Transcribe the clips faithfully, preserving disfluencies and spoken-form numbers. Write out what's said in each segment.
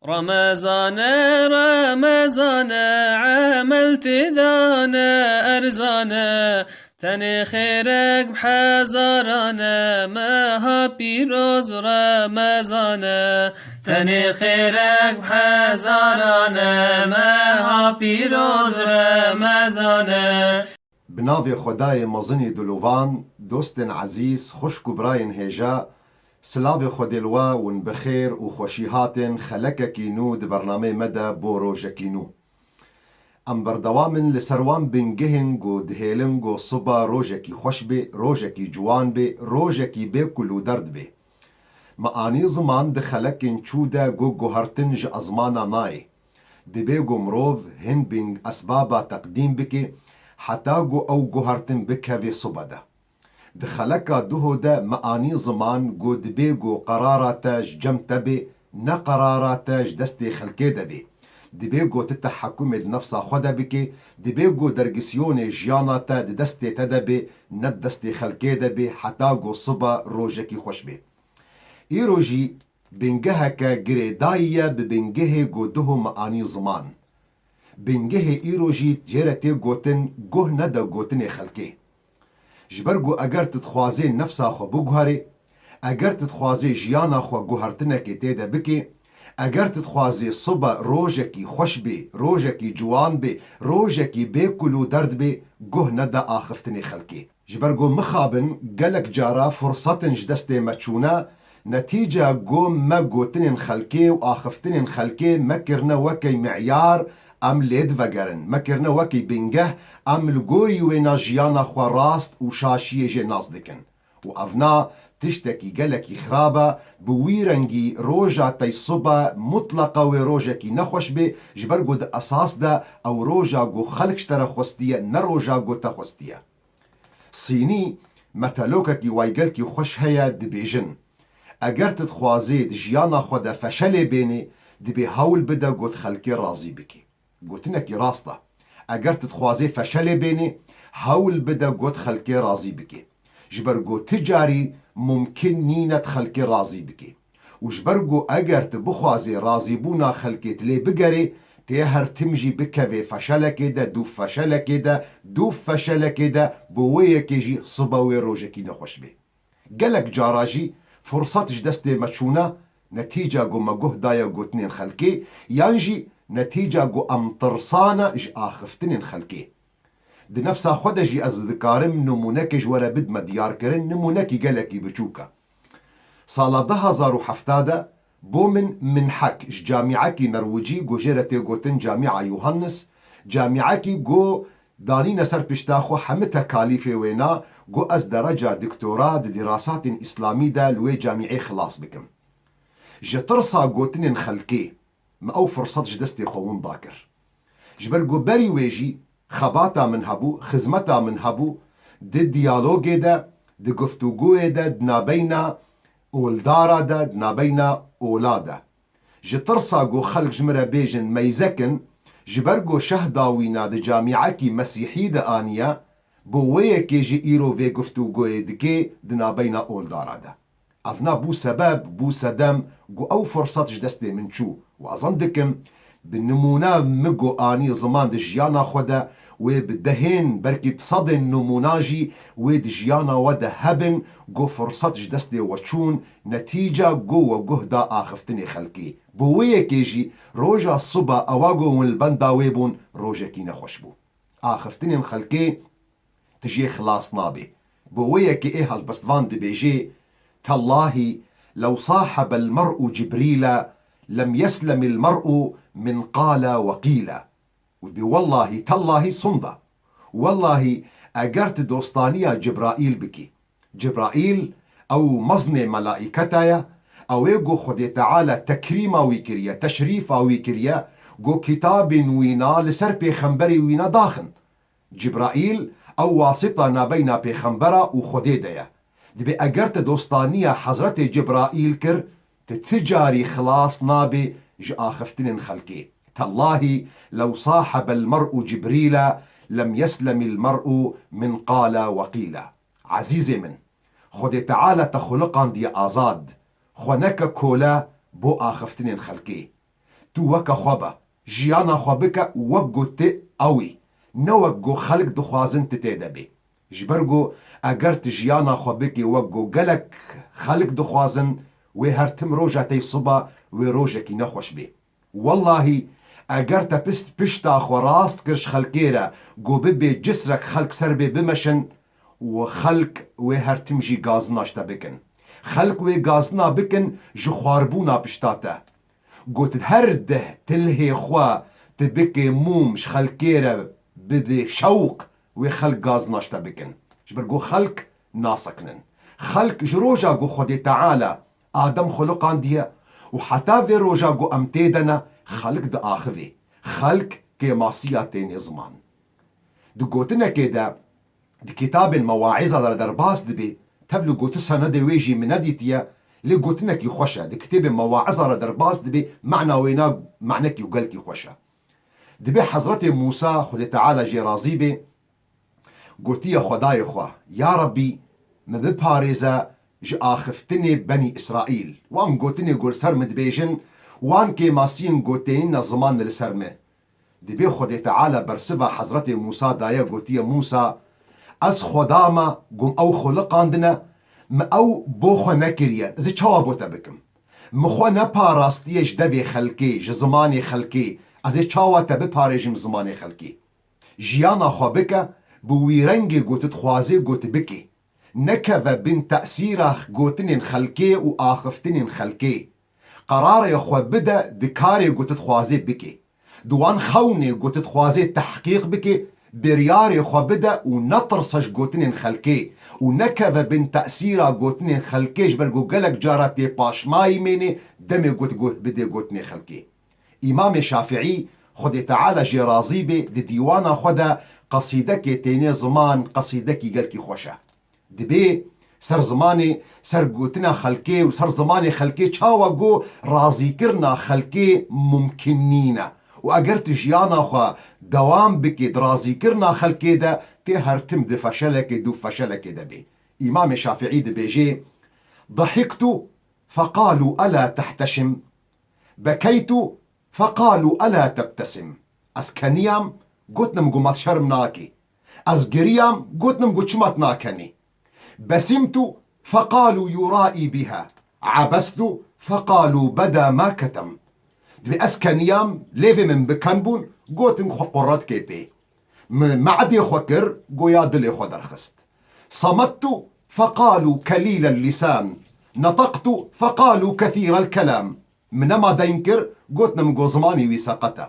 Remezane, Remezane, emel tê de ne erzane. Tenê xêrek bi hezaran e, meha pîroz Remezan e. Tenê xêrek bi hezaran e, meha pîroz Remezan e. Bi navê Xwedayê mezinî dilovan, dostên ezîz, xwişk û birayên hêja, silavê Xwedê li we, hûn bi xêr û xweşî hatin xelekekî nû di bernameyê me de bo rojekî nû. Em berdewam in li ser wan bingehên ku dihêlin ku siba rojekî xweş bê, rojekî ciwan bê, rojekî bê kul û derd bê. Me anî ziman di xelekên çû de ku guhertin ji ezmana nayê. Dibê ku mirov hin bing esbaba teqdîm bike, heta ku ew guhertin bikeve sibe de. Di xeleka duho de me anî ziman ku dibê ku qerara te ji cem te bê, ne qerara te ji destê xelkê de bê. Dibê ku tu tehekûmê di nefsa xwe de bikê, dibê ku dergisyonê jiyana te di destê te de bê, ne di destê xelkê de bê, heta ku siba rojekî xweş bê. Îro jî bingeheke girêdayî ye bi bingehê ku duho me anî ziman. Bingehê îro jî jê re tê gotin, guh nede gotinê xelkê. Ji ber ku eger tu dixwazê nefsa xwe biguherê, eger tu dixwazê jiyana xwe guhertinekê tê de bikê, eger tu dixwazê sibe rojekî xweş bê, rojekî ciwan bê, rojekî bê kul û derd bê, guh nede axiftinê xelkê. Ji ber ku mixabin gelek cara fursetin ji destê me çûne, netîca ku me gotinên xelkê û axiftinên xelkê me kirine wekî meyar, em lê divegerin, me kirine wekî bingeh, em li gorî wêna jiyana xwe rast û şaşiyê jê nas dikin. Û evna tiştekî gelekî xirab e, bi wî rengî roja tey sibe mutleqa wê rojekî nexweş bê, ji ber ku di esas de ew roja ku xelk ji te re xwestiye, ne roja ku te xwestiye. Sînî metelokekî waygelkî xweş heye, dibêjin, eger tu dixwazê di jiyana xwe de feşelê bênê, dibê hewl bide ku di xelkê razî bikî. Gotinekî rast e. Eger tu dixwazê feşelê bênê, hewl bide ku di xelkê razî bikî. Ji ber ku ti carî mumkin nîne di xelkê razî bikî. Û ji ber ku eger tu bixwazê razîbûna xelkê tu lê bigerê, tê her tim jî bikevê feşelekê de, dû feşelekê de, dû feşelekê de, bo wê yekê jî siba wê rojekî nexweş bê. Gelek cara jî furset ji destê me çûne, netîca ku me guh daye gotinên xelkê, yan jî netîca ku em tirsane ji axiftinên xelkê. Di nefsa xwe de jî ez dikarim nimûnekê ji we re bidme diyarkirin, nimûnekî gelekî biçûk e. Sala du hezar û heft de bo min minhek ji camîekî Nerwicî, ku jê re tê gotin Camîa Yohannis, camîekî ku danîne ser pişta xwe hemî tekalîfê wêna, ku ez dereca diktora di dîrasatên îslamî de li wê camîê xilas bikim. Ji tirsa gotinên xelkê, me ew firset ji destê xwe winda kir. Ji ber ku berî wê jî xebata min hebû, xizmeta min hebû, di diyalogê de, di guftûgoyê de, di nabeyna oldara de, di nabeyna ola de. Ji tirsa ku xelk ji min re bêjin meyzekin, ji ber ku şeh dawîna di camîekî mesîhî de aniye, bo wê yekê jî îro vê guftûgoyê dikê di nabeyna oldara de. Evna bû sebeb, bû sedem ku ew firset ji destê min çû. Wazan dikim, bi nimûne min ku anî ziman di jiyana xwe de, wê bi dehên, belkî bi sedên nimûna jî wê di jiyana we de hebin ku firset ji destê we çûn, netîca ku we guh da axiftinê xelkê. Bo wê yekê jî roja siba ewa ku hûn li benda wê bûn, rojekî nexweş bû. Axiftinên xelkê tu jê xilas nabê. Bo wê yekê ê helbestvan dibêjê, "Tellahî lew sahebel mer'u Cibrîle lem yeslemil mer'u min qale we qîle." Û dibê wellahî, tellahî sunda. Wellahî eger tu dostaniya Cibraîl bikî. Cibraîl ew mezinê melaîketa ye, ew ê ku Xwedê Teala tekrîma wî kiriye, teşrîfa wî kiriye, ku kitabên wîna li ser pêxemberê wîna daxin. Cibraîl ew wasita nabeyna pêxembera û Xwedê de ye. Dibê eger te dostaniya Hezretê Cibraîl kir, tu ti carî xilas nabê ji axiftinên xelkê. Tellahî lew sahebel mer'u Cibrîle lem yeslemil mer'u min qale we qîle. Ezîzê min, Xwedê Teala te xuliqandiye azad, xwe neke kole bo axiftinên xelkê. Tu weke xwe be. Jiyana xwe bike wek ku tu ew î. Ne wek ku xelk dixwazin tu tê de bî. Ji ber ku eger tu jiyana xwe bikî wek ku gelek xelk dixwazin, wê her tim roja te yî siba wê rojekî nexweş bê. Wellahî, eger te pişt, pişta xwe rast kir ji xelkê re, ku bibê cisrek xelk ser bê bimeşin, û xelk wê her tim jî gazina ji te bikin. Xelk wê gazina bikin ji xwarbûna pişta te. Got, her deh tilhê xwe tu bikê mûm ji xelkê re bidê şewq, wê xelk gazina ji te bikin. Ji ber ku xelk nasekinin. Xelk ji roja ku Xwedê Teala Adem xuliqandiye û heta vê roja ku em tê de ne, xelk diaxivê. Xelk kêmasiya tênê ziman. Di gotinekê de, di kitabên mewaiza de re derbas dibê, tevlî gotu senedê wê jî min nedîtiye, lê gotinekî xweş e. Di kitêbên mewaiza re derbas dibê, mana wêna manekî û gelkî xweş e. Dibê Hezretê Mûsa, Xwedê Teala jê razî bê, gotiye Xwedayê xwe, ya Rebbî, min biparêze ji axiftinê Benî Îsraîl. Wan gotinê ku li ser min dibêjin, wan kêmasiyên ku tênîne ziman li ser min. Dibê Xwedê Teala bersiva Hezretê Mûsa daye, gotiye, Mûsa, ez Xweda me, ku min ew xuliqandine, min ew bo xwe nekiriye, ez ê çawa bo te bikim? Min xwe neparastiye ji devê xelkê, ji zimanê xelkê, ez ê çawa te biparêjim zimanê xelkê? Jiyana xwe bike bi wî rengê ku tu dixwazê ku tu bikê. Nekeve bin tesîra gotinên xelkê û axiftinên xelkê. Qerarê xwe bide di karê ku tu dixwazê bikê. Di wan xewnê ku tu dixwazê tehqîq bikê, biryarê xwe bide û netirse ji gotinên xelkê û nekeve bin tesîra gotinên xelkê, ji ber ku gelek cara tê paşmayî mênê demê ku tu guh bidê gotinê xelkê. Îmamê Şafiî, Xwedê Teala jê razî bê, di dîwana xwe de qesîdekê tênê ziman, qesîdekî gelkî xweş e. Dibê ser zimanê, ser gotina xelkê û ser zimanê xelkê çawa ku razîkirina xelkê mumkin nîne. Û eger tu jiyana xwe dewam bikê di razîkirina xelkê de, tê her tim di feşelekê, du feşelekê de bê. Îmamê Şafiî dibêjê, ضحكت فقالوا ألا تحتشم، بكيت فقالوا ألا تبتسم. Ez keniyam, gotin min ku ma tu şerm nakî. Ez giriyam, gotin min ku çima tu nakenî. بسمت فقالوا يرائي بها، عبست فقالوا بدا ما كتم. Dibê ez keniyam, lêvê min bi ken bûn, gotin xwe qurret kê pê. Min me'dê xwe kir, goya dilê xwe derxist. صمت فقالوا كليل اللسان، نطقت فقالوا كثير الكلام. Min nema deyn kir, gotin min ku zimanê wî seqet e.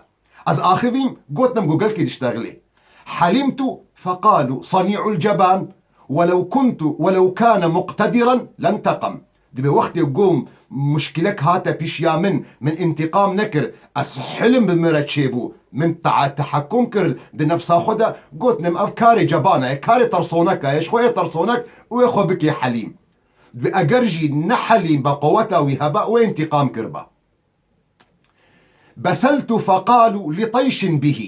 Ez axivîm, gotin min ku gelkî diştexilê. حلمت فقالوا صنيع الجبان، ولو كنت، ولو كان مقتدرا لانتقم. Dibê wextê ku muşkilek hate pîşiya min, min întîqam nekir, ez hilim bi min re çêbû, min ta-, tehekkum kir di nefsa xwe de, gotinim ev karê cebana ye, karê tersoneka ye, ji xwe yê tersonek û wê xwe bikê helîm. Dibê eger jî ne helîm be, qeweta wî hebe, wê întîqam kiribe. بسلت فقالوا لطيش به،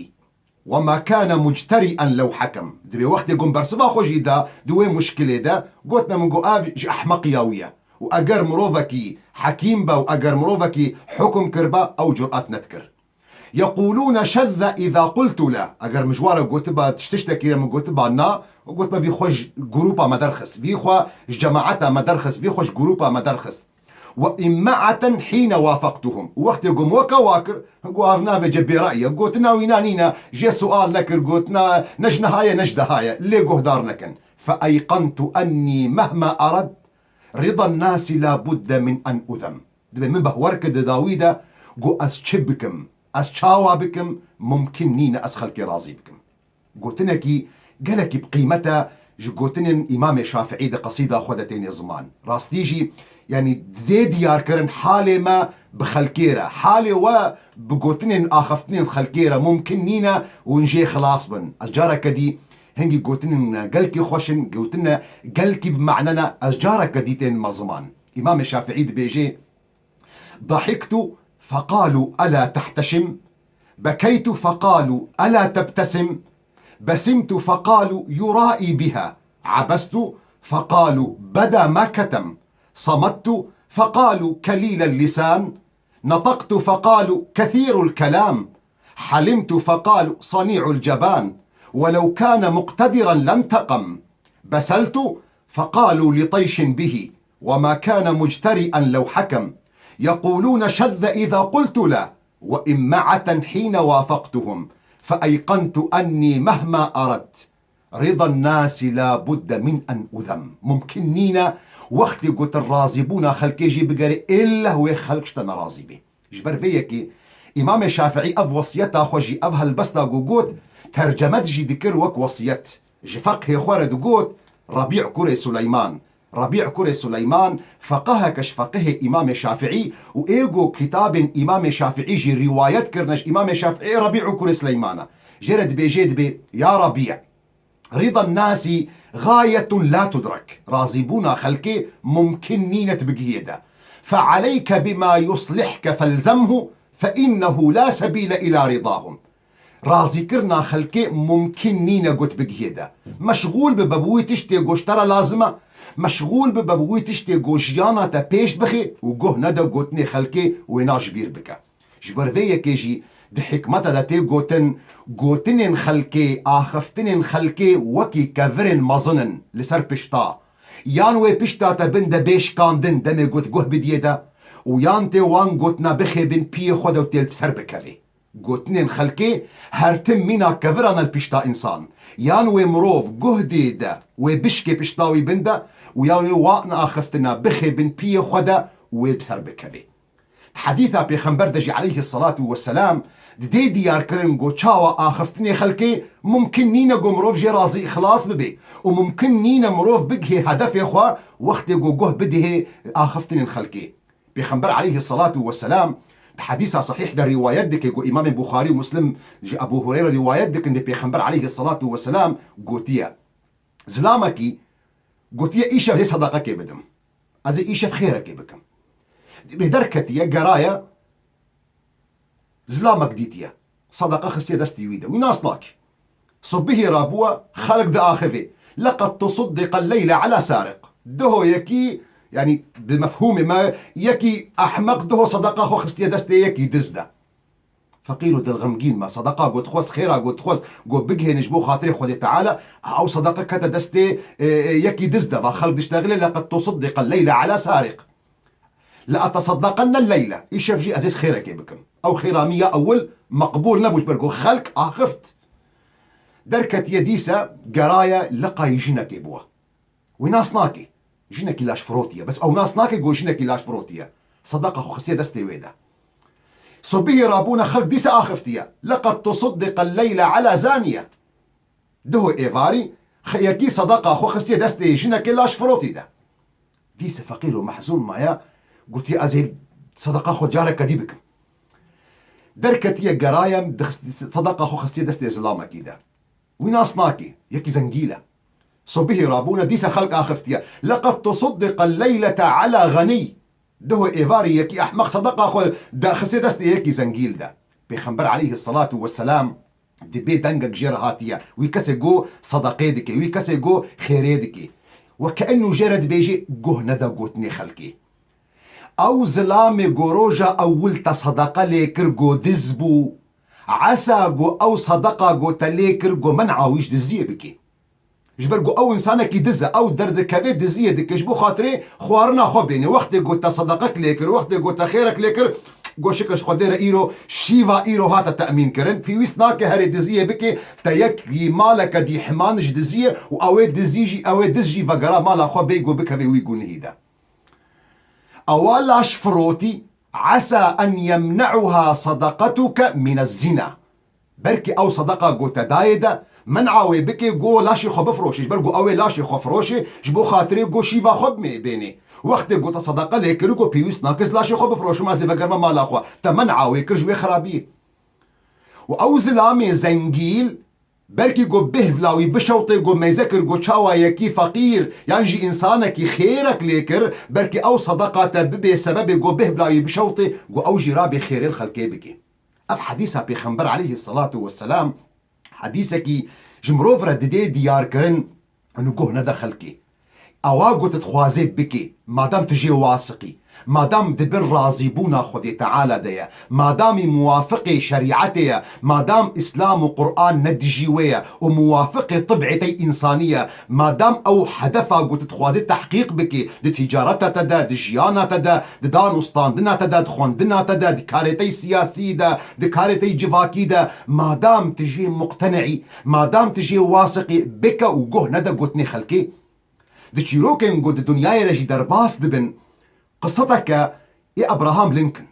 وما كان مجترئا لو حكم. Dibê wextê ku min bersiva xwe jî da di wê muşkilê de, gotin min ku ev ji ehmeqiya wî ye. Û eger mirovekî hekîm be û eger mirovekî hukum kiribe, ew curat nedikir. يقولون شذ إذا قلت لا. Eger min ji wan re gotiba, tiştiştekî re min gotiba na, gotiba vî xwe ji grûpa me derxist, vî xwe ji cemaeta me derxist, vî xwe ji grûpa me derxist. وإمعة حين وافقتهم. Û wextê ku min weke wa kir, got ev navê ce bêre'y e. Gotina wî na nîne, jê sual nekir, gotina ne ji niha ye, ne ji deha ye. Lê guhdar nekin. فأيقنت أني مهما أردت رضا الناس لا بد من أن أذم. Dibê min behwer kir di dawî de, got ez çi bikim, ez çawa bikim, mumkin nîne ez xelkê razî bikim. Gotinekî gelekî bi qîmet e ji gotinên Îmamê Şafiî di qesîda xwe de têne ziman. Rastî jî, yanî dê diyarkirin halê me bi xelkê re. Halê we bi gotinên axiftinên xelkê re mumkin nîne hûn jê xilas bin. Ez careke dî hingî gotinên gelkî xweş in, gotine gelkî bi mane ne, ez careke dî tên me ziman. Îmamê Şafiî dibêje, ضحكت فقالوا ألا تحتشم، بكيت فقالوا ألا تبتسم، بسمت فقالوا يرائي بها، عبست فقالوا بدا ما كتم، صمت فقالوا كليل اللسان، نطقت فقالوا كثير الكلام، حلمت فقالوا صنيع الجبان، ولو كان مقتدرا لانتقم، بسلت فقالوا لطيش به، وما كان مجترئا لو حكم، يقولون شذ إذا قلت لا، وإمعة حين وافقتهم، فأيقنت أني مهما أردت رضا الناس لا بد من أن أذم. Mumkin nîne wextê gotin razîbûna xelkê jî bigere illa wê xelk ji te nerazî be. Ji ber vê yekê Îmamê Şafiî ev wesiyeta xwe jî, ev helbesta ku got, tercemet jî dikir wek wesiyet. Ji feqhê xwe re digot, Rebî kurê Suleyman. Rebî kurê Suleyman feqeheke ji feqihê Îmamê Şafiî û ê ku kitabên Îmamê Şafiî jî rîwayet kirine ji Îmamê Şafiî, Rebî kurê Suleyman e. Jê re dibêjê dibê, ya Rebî, رضا الناس غاية لا تدرك. Razîbûna xelkê mumkin nîne tu bigihiyê de. فعليك بما يصلحك فالزمه فإنه لا سبيل إلى رضاهم. Razîkirina xelkê mumkin nîne got bigihiyê de. Meşxûl bibe bi wî tiştê ku ji te re lazim e. Meşxûl bibe bi wî tiştê ku jiyana te pêş bixê û guh nede gotinê xelkê û wêna ji bîr bike. Ji ber vê yekê jî di hikmeta de tê gotin, gotinên xelkê, axiftinên xelkê wekî kevirên mezin in li ser pişta. Yan wê pişta te bin de bê şikandin demê got guh bidiyê de û yan tê wan gotina bixê bin piyê xwe de û tê li ser bikevê. Gotinên xelkê her tim mîna keviran e li pişta însan. Yan wê mirov guh dê de wê bişkê pişta wî bin de û yan wê wan axiftina bixê bin piyê xwe de û wê bi ser bikevê. Di hedîsa Pêxember de jî aleyhisselatu vesselam didê diyarkirin ku çawa axiftinê xelkê mumkin nîne ku mirov jê razî îxlas bibe û mumkin nîne mirov bigihê hedefê xwe wextê ku guh bidihê axiftinên xelkê. Pêxember aleyhisselatu vesselam di hedîsa sahîh de rîwayet dike ku Îmamê Buxarî û Muslim ji Ebû Hureyre rîwayet dikin, dê Pêxember aleyhisselatu vesselam gotiye, zilamekî gotiye, îşev ê sedeqekê bidim. Ez ê îşev xêrekê bikim. Dibê derketiye, geraye, zilamek dîtiye. Sedeqa xistiye destê wî de. Wî nas nake. Subihî rabûye, xelk diaxivê. Leqed tusuddîqel leyle ala sariq. Duho yekî, yanî bi mefhûmê me, yekî ehmeq duho sedeqa xwe xistiye destê yekî diz de. Feqîr û dilxemgîn me. Sedeqa got xwest, xêra got xwest, got bigihêne ji bo xatirê Xwedê Teala, ew sedeqa kete destê, e, e, yekî diz de. Va xelk diştexile, leqed tusuddîqel leyle ala sariq. Le eteseddaqenne leyle. Îşev jî ez ê xêrekê bikim. Ew xêra min ya ewil meqbûl nebû, ji ber ku xelk axift. Derketiye dîse geraye liqayî jinekê bûye. Wî nas nake. Jinekî laş firotiye. Bes ew nas nake ku jinekî laş firotiye. Sedeqa xwe xistiye destê wê de. Subihî rabûne xelk dîse axiftiye. Leqed tusuddîqel leyle ala zaniye. Duho êvarî xe-, yekî sedeqa xwe xistiye destê jinekê laş firotî de. Dîse feqîr û mehzûn maye, gotiye, ez ê sedeqa xwe careke dî bikim. Derketiye geraye, dixist-, sedeqa xwe xistiye destê zilamekî de. Wî nas nake, yekî zengîl e. Subihî rabûne dîse xelk axiftiye. Leqed tusuddîqel leylete ala xenî. Duho êvarî yekî ehmeq sedeqa xwe de xistiye destê yekî zengîl de. Pêxember aleyhisselatu vesselam dibê dengek jê re hatiye. Wî kesê go sedeqê dike, wî kesê go xêrê dike. Weke enû jê re dibêjê, guh nede gotinê xelkê. Ew zilamê go roja ewil te sedeqa lê kir go diz bû. Esa go ew sedeqa go te lê kir go men'a wî ji diziyê bike. Ji ber ku ew însanekî diz e, ew derdikeve diziyê dike, ji bo xatirê xwarina xwe bêne. Wextê ku te sedeqek lê kir, wextê ku te xêrek lê kir, go şikir ji Xwedê re îro, şîva îro hate temîn kirin. Pêwîst nake herê diziyê bike, te yekî maleke dîhiman ji diziyê û ew ê dizî jî, ew ê diz jî vegera mala xwe bêy ku bikeve wî gunihî de. Ewa laş firotî, esa en yemne'uha sedeqetuke mine zina. Belkî ew sedeqa ku te dayê de, men'a wê bike ku laşê xwe bifiroşê, ji ber ku ew ê laşê xwe firoşê, ji bo xatirê ku şîva xwe bimê-, bênê. Wextê ku te sedeqa lê kir ku pêwîst nake ez laşê xwe bifiroşim, ez ê vegerime mala xwe. Te men'a wê kir ji wê xerabiyê. Û ew zilamê zengîl, belkî ku bêhv la wî bişewtê ku meyze kir ku çawa yekî feqîr yan jî însanekî xêrek lê kir, belkî ew sedeqa te bibê sebebê ku bêhv la wî bişewtê ku ew jî rabê xêrê li xelkê bike. Ev hedîsa Pêxember aleyhisselatu vesselam hedîsekî ji mirov re didê diyarkirin, û guh nede xelkê. Ewa got dixwazê bikê, madem tu jê wasiqî. Madam di bin razîbûna Xwedê Teala de ye, madamî muwafiqê şerîetê ye, madam Îslam û Quran ne dijî wê ye û muwafiqê tib'ê tey însanî ye, madam ew hedefa ku tu dixwazî tehqîq bikî di tîcareta te de, di jiyana te de, di dan û standina te de, di xwendina te de, di karê tey siyasî de, di karê tey civakî de, madam tu jê muqtene'î, madam tu jê wasiqî, bike û guh nede gotinê xelkê. Di çîrokên ku di dinyayê re jî derbas dibin, qisiteke ê Abraham Lincoln.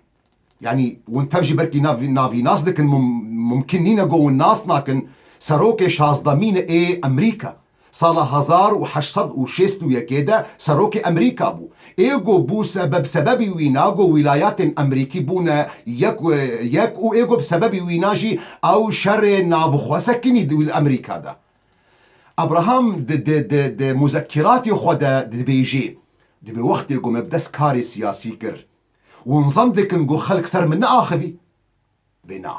Yanî, hûn tev jî belkî nav-, navî nas dikin, mum-, mumkin nîne ku hûn nas nakin, serokê şazdemîn ê Emerîka. Sala hezar û heşt sed û şêst û yekê de serokê Emerîka bû. Ê ku bû sebeb, sebebî wîna ku wîlayetên Emerîkî bûne yek, yek û ê ku bi sebebî wîna jî ew şerê navxwe sekinî di Emerîka de. Abraham di, di, di, di muzekkiratê xwe de dibêjê, dibê wextê ku me bi dest karê siyasî kir, hûn zan dikin ku xelk ser min neaxivî? Dibê na.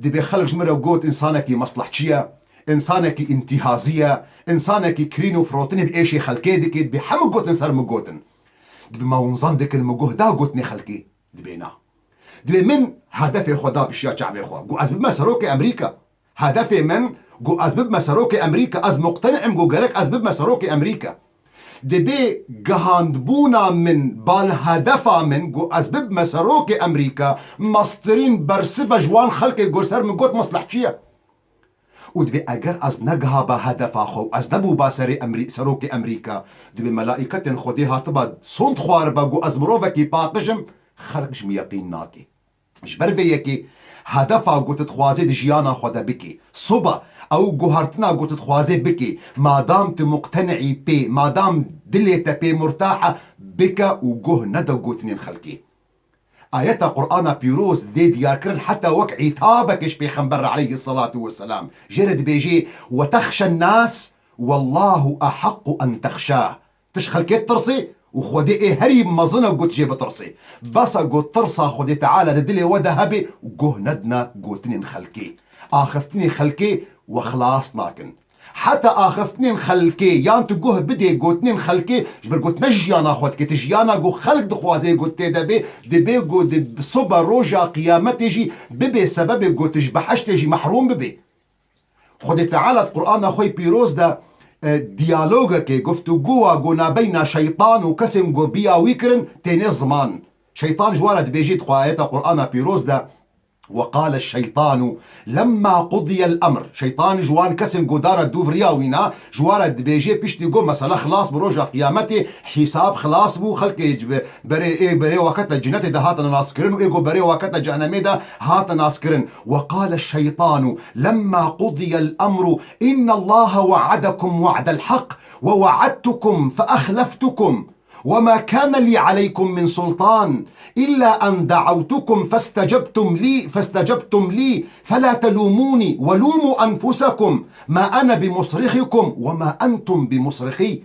Dibê xelk ji min re got, însanekî meslehçî ye, însanekî întîhazî ye, însanekî kirîn û firotinê bi êşê xelkê dike, dibê hemû gotin ser min gotin. Dibê ma hûn zan dikin min guh da gotinê xelkê? Dibê na. Dibê min hedefê xwe da pişiya çavê xwe. Got ez bibime serokê Emerîka. Hedefê min, got ez bibime serokê Emerîka. Ez muqteni im, got gerek ez bibime serokê Emerîka. Dibê gihandbûna min, bal hedefa min, got ez bibime serokê Emerîka, mestirîn bersiv e ji wan xelkê got ser min got meslehçî ye. Û dibê eger ez negihaba hedefa xwe û ez nebûba serê Emerî-, serokê Emerîka, dibê melaîketên Xwedê hatiba sond xwariba, got ez mirovekî paqij im, xelk ji min yeqîn nake. Ji ber vê yekê hedefa ku tu dixwazê di jiyana xwe de bikê, soba ew guhertina ku tu dixwazê bikê, madam tu muqtene'î pê, madam dilê te pê murtah e, bike û guh nede gotinên xelkê. Ayeta Qur'ana pîroz dê diyarkirin heta wek îtabeke ji Pêxember re aleyhisselatu vesselam. Jê re dibêjê, "Ve texşen nas, wallahu ehaqqu en texşah." Tu ji xelkê ditirsî û Xwedê ê herî mezin e ku tu jê bitirsî. Bes e ku tirsa Xwedê Teala di dilê we de hebe û guh nedine gotinên xelkê. Axiftinê xelkê we xilas nakin. Heta axiftinên xelkê, yan tu guh bidê gotinên xelkê, ji ber ku tu ne jiyana xwe dikê, tu jiyana ku xelk dixwazê ku tê de bê, dibê ku di soba roja qiyametê jî bibê sebebê ku tu ji behiştê jî mehrûm bibê. Xwedê Teala di Qur'ana xwe yê pîroz de, e, diyalogekê, guftûgowa ku nabeyna şeytan û kesên ku biya wî kirin, têne ziman. Şeytan ji wan re dibêjî di xwe ayeta Qur'ana pîroz de, "Ve qale şeytanu lemma qudiyel emr." Şeytan ji wan kesên ku dana dûv riya wîna, ji wan re dibêjê piştî ku mesele xilas bû roja qiyametê, hîsab xilas bû, xelkê ji be-, berê, ê berê wakete cinetê de hatine naskirin û ê ku berê wakete cehenemê de hatine naskirin. "Ve qale şeytanu lemma qudiyel emru innallaha we'adekum we'del hak ve we'adtukum fe ehleftukum ve ma kâne lî aleykum min sultan illa en da'awtukum festecebtum lî, festecebtum lî, felâ telûmûnî ve lûmû enfusekum, ma ene bimusrixikum ve ma entum bimusrixî."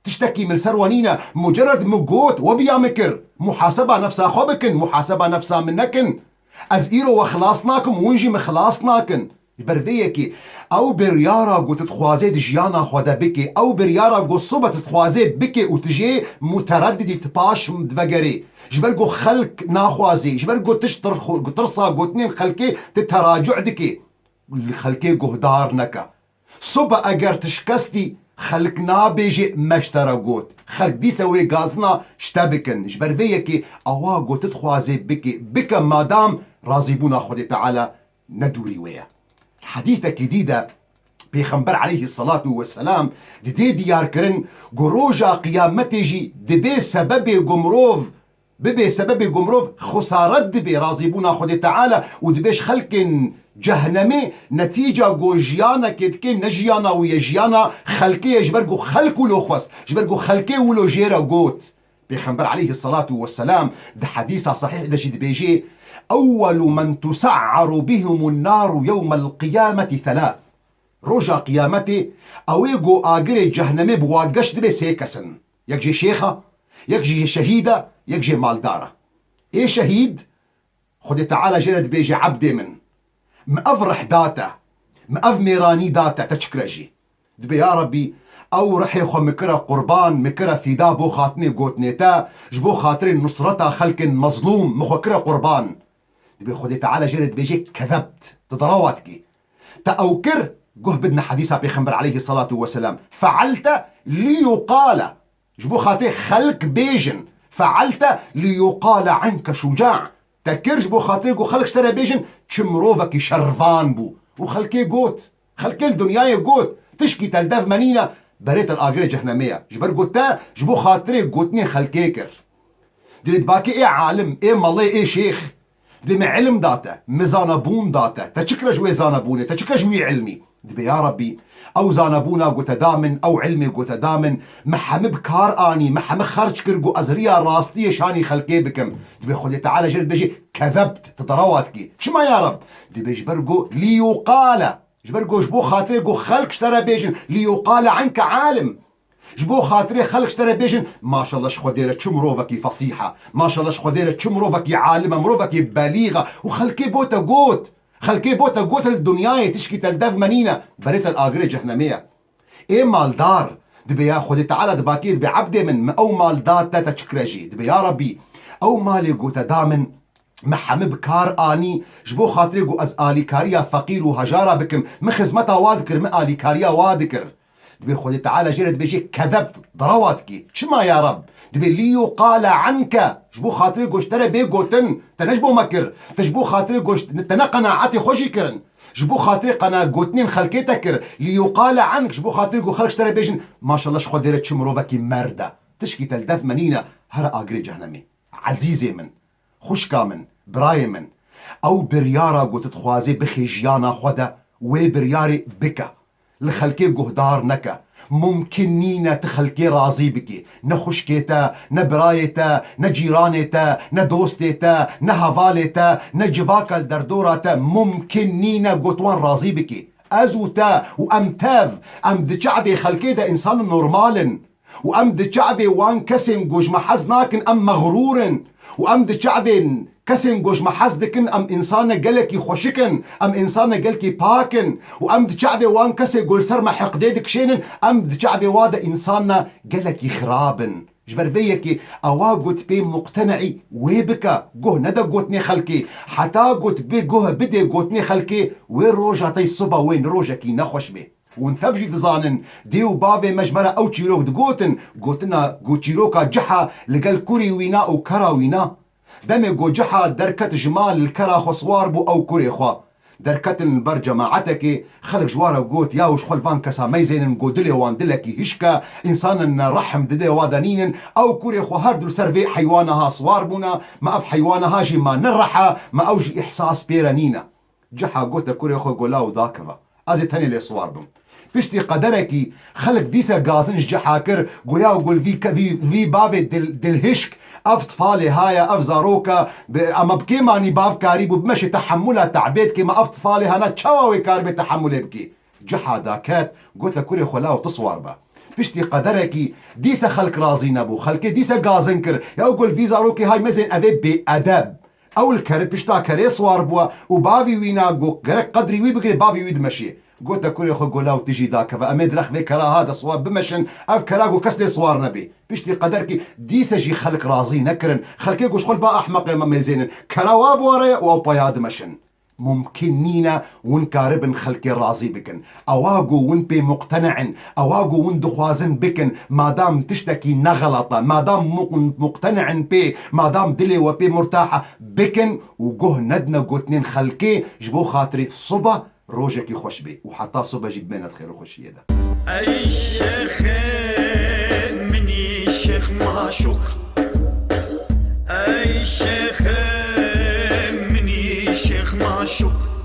Tiştekî min li ser we nîne. Mucerred min got, we biya min kir. Muhaseba nefsa xwe bikin, muhaseba nefsa min nekin. Ez îro we xilas nakim, hûn jî min xilas nakin. Ji ber vê yekê, ew biryara ku tu dixwazê di jiyana xwe de bikê, ew biryara ku sibe tu dixwazê bikê û tu jê mutereddidî, tu paş divegerê. Ji ber ku xelk naxwazê, ji ber ku tu ji tir-, tirsa gotinên xelkê tu teracû dikê. Li xelkê guhdar neke. Soba eger tu şikestî, xelk nabêjê me ji te re got. Xelk dîse wê gazina ji te bikin. Ji ber vê yekê awa ku tu dixwazê bikê, bike madam razîbûna Xwedê Teala ne dûrî wê ye. Hedîsekî dî de Pêxember aleyhisselatu vesselam didê diyar kirin ku roja qiyametê jî dibê sebebê ku mirov bibê sebebê ku mirov xesaret dibê razîbûna Xwedê Teala û dibê ji xelkên cehenemê netîca ku jiyanekê dike ne jiyana wî ye, jiyana xelkê ye, ji ber ku xelk wilo xwest, ji ber ku xelkê wilo jê re got. Pêxember aleyhisselatu vesselam di hedîsa sahîh de jî dibêjê, "Ewwelu men tuse'aru bihimun naru yewmel qiyameti thelath." Roja qiyametê, ew ê ku agirê cehnemê bi wa geş dibe sê kes in. Yek jê şêx e, yek jê şehîd e, yek jê maldar e. Ê şehîd, Xwedê Teala jê re dibêje, "Ebdê min, min ev rih da te, min ev mêranî da te, te çi kire jî?" Dibê, "Ya Rebbî, Ew rihê xwe min kire qurban, min kire fîda bo xatinê gotinê te, ji bo xatirê nusreta xelkên mezlûm min xwe kire qurban. Dibê Xwedê Teala jê re dibêje, kezebt, tu derawa dikî. Te ew kir, guh bidine hedîsa Pêxember aleyhî selatu weselam. Fealte liyuqale. Ji bo xatirê xelk bêjin. Fealte liyuqale anke şuca. Te kir ji bo xatirê ku xelk ji te re bêjin, çi mirovekî şervan bû. Û xelkê got. Xelkê li dinyayê got. Tişkî te li dev me nîne, berê te li agirê cehnemê ye. Ji ber ku te ji bo xatirê gotinê xelkê kir. Divê dibakê ê alim, ê melê, ê şêx. Divê me ilim da te, me zanabûn da te. Te çi kire ji wê zanabûnê, te çi kire ji wî ilmî? Dibê ya Rabbî, ew zanabûna ku te da min, ew ilmê ku te da min, me hemî bi kar anî, me hemî xerc kir ku ez riya rastiyê şanî xelkê bikim. Dibê Xwedê Teala jê re dibêje, kezebt, tu derawa dikî. Çima ya Rab? Dibê ji ber ku liyuqale. Ji ber ku ji bo xatirê ku xelk ji te re bêjin, liyuqale anke alim. Ji bo xatirê xelk ji te re bêjin, maşallah ji Xwedê re çi mirovekî fesîh e, maşallah ji Xwedê re çi mirovekî alim e, mirovekî belîx e. Û xelkê bo te got, xelkê bo te got li dinyayê tişkî te li dev me nîne, berê te li agirê cehnemê ye. Ê maldar, dibê ya Xwedê Teala dibakê, dibê ebdê min, min ew mal da te, te çi kire jî? Dibê ya Rabbî, ew malê ku te da min, me hemî bi kar anî, ji bo xatirê ku ez alîkariya feqîr û hejara bikim, min xizmeta wa dikir, min alîkariya wa dikir. Dibê Xwedê Teala jê re dibêje, kezebt, derawa dikî. Çima ya Rab? Dibê liyuqale anke, ji bo xatirê ku ji te re bê gotin, te ne ji bo me kir, te ji bo xatirê ku ji, te ne qenaetê xwe jî kirin. Ji bo xatirê qena gotinên xelkê te kir, liyuqale ank, ji bo xatirê ku xelk ji te re bêjin, maşallah ji Xwedê re çi mirovekî merd e. Tişkî te li dev me nîne, here agirê cehnemê. Ezîzê min, xwişka min, birayê min, ew biryara ku tu dixwazê bixê jiyana xwe de, wê biryarê bike. Li xelkê guhdar neke. Mumkin nîne tu xelkê razî bikî. Ne xwişkê te, ne birayê te, ne cîranê te, ne dostê te, ne hevalê te, ne civaka li derdora te. Mumkin nîne ku tu wan razî bikî. Ez û te û em tev, em di çavê xelkê de însan normal in. Û em di çavê wan kesên ku ji me hez nakin, em mexrûr in. Û em di çavên kesên ku ji me hez dikin, em însane gelekî xweşik in, em însane gelkî pak in. Û em di çavê wan kesê ku li ser me heqdê dikişênin, em di çavê wa de însane gelekî xirab in. Ji ber vê yekê ewa got pê muqteneî wê bike, guh nede gotinê xelkê. Heta got bê guh bidê gotinê xelkê, wê roja tey siba wê rojekî nexweş bê. Hûn tev jî dizanin, dê û bavê me ji me re ew çîrok digotin, gotina ku çîroka ciha li gel kurî wîna û kera wîna. Demê ku ciha derket ji mal li kera xwe siwar bû ew kurê xwe. Derketin li ber cemaetekê, xelk ji wa re got, yaw ji xwe li van kesa meyzênin, ku dilê wan dilekî hişk e, însanin rehm di dilê wa de nînin, ew kurê xwe her du li ser vê heywana ha siwar bûne, me ev heywana ha jî ma ne reh e, me ew jî îhsas pê re nîne. Ciha gote kurê xwe, go law dakeve. Ez ê tenê lê siwar bim. Piştî qederekî xelk dîse gazin ji ciha kir, goya gul vî ke-, vî, vî bavê dil, dilhişk, ev tifalê ha ye, ev zaroka, bi, ama bi kêmanî bav karî bû, bimeşê tehemula te'bê dikê, ma ev tifalê hana çawa wê karibê tehemulê bikî? Ciha daket, gote kurê xwe law tu siwar be. Piştî qederekî dîse xelk razî nebû. Xelkê dîse gazin kir. Ya gul vî zarokê hay mezên evê bêedeb. Ew li kerê pişta kerê siwar bûye û bavî wîna got gerek qedrî wî bigirê, bavî wî dimeşê. Gote kurê xwe, go law tu jî dakeve, em ê di rex vê kera ha de siwar bimeşin, ev kera ku kes lê siwar nebê. Piştî qederkî dîse jî xelk razî nekirin. Xelkê ku ji xwe li va ehmeqê me mêzênin. Kera wa biwere û ew paya dimeşin. Mumkin nîne hûn karibin xelkê razî bikin. Ewa ku hûn pê muqtene in, ewa ku hûn dixwazin bikin, madam tiştekî ne xelet e, madam muq-, muqtene in pê, madam dilê we pê murtah e, bikin û guh nedine gotinên xelkê ji bo xatirê sibe rojekî xweş bê û heta sibe jî bimêne di xêr û xweşiyê de. Ey şêxê minî şêx maşûq. Ey şêxê minî şêx maşûq.